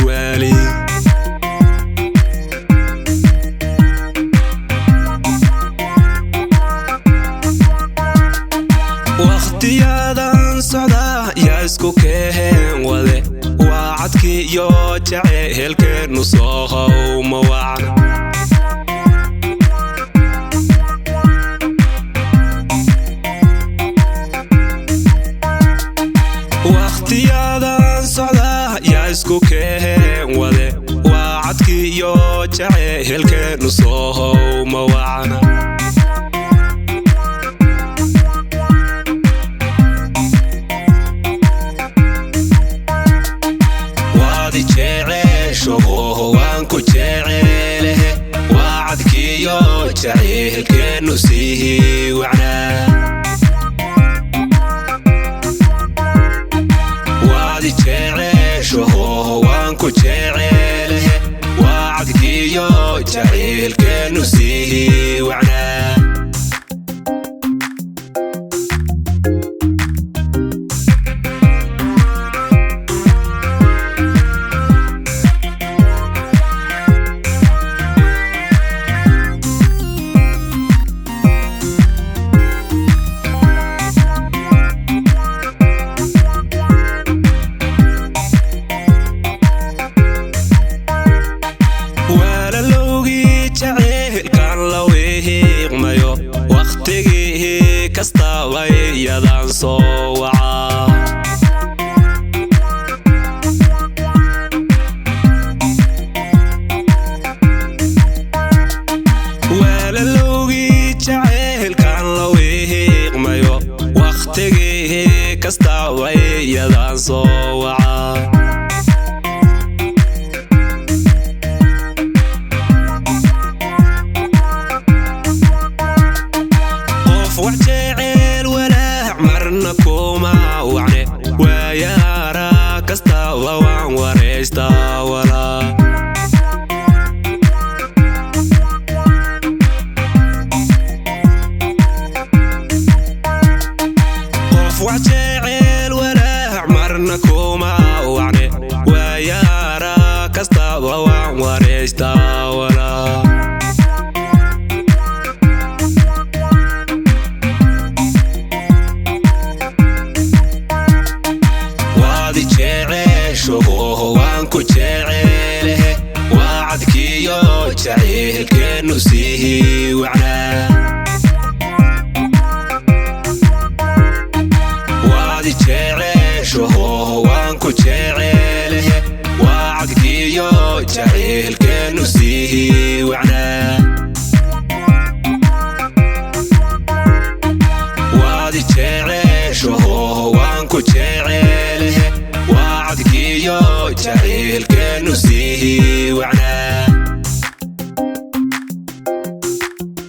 Waali. Wakhtiyadan socdaa yaa isku keen wade, waa cadkii iyo jaceelkeennu soo how ma wacna. Wakhtiyadan socdaa yaa isku keen wade, waa cadkii iyo jaceelkeennu soo how ma wacna. Waadi jeceeshoho, waan ku jecelehe, waa cadkiiyo jaceelkeennu sii wacnaa. Waadi jeceeshoho, waan ku jecelehe, waa cadkiiyo jaceelkeennu sii wacnaa. Waalalowgii jaceelkan la wiiqmayo, wakhtigii kastaba iyadan soo wacaa. Waalalowgii jaceelkan la wiiqmayo, wakhtigii kastaba iyadan soo wacaa. Qof wax jecel walaac marna kuma wacne, waayaara kastaba waan wareystaa walaa. Qof wax jecel walaac marna kuma wacne, waayaara kastaba waan wareystaa walaa. Waadi jeceeshoho, waan ku jecelehe, waa cadkiiyo jaceelkeennu sii wacnaa. Waadi jeceeshoho, waan ku jecelehe, waa cadkiiyo jaceelkeennu sii wacnaa. Waadi jeceeshoho, waan ku jecelehe, waa cadkiiyo jaceelkeennu sii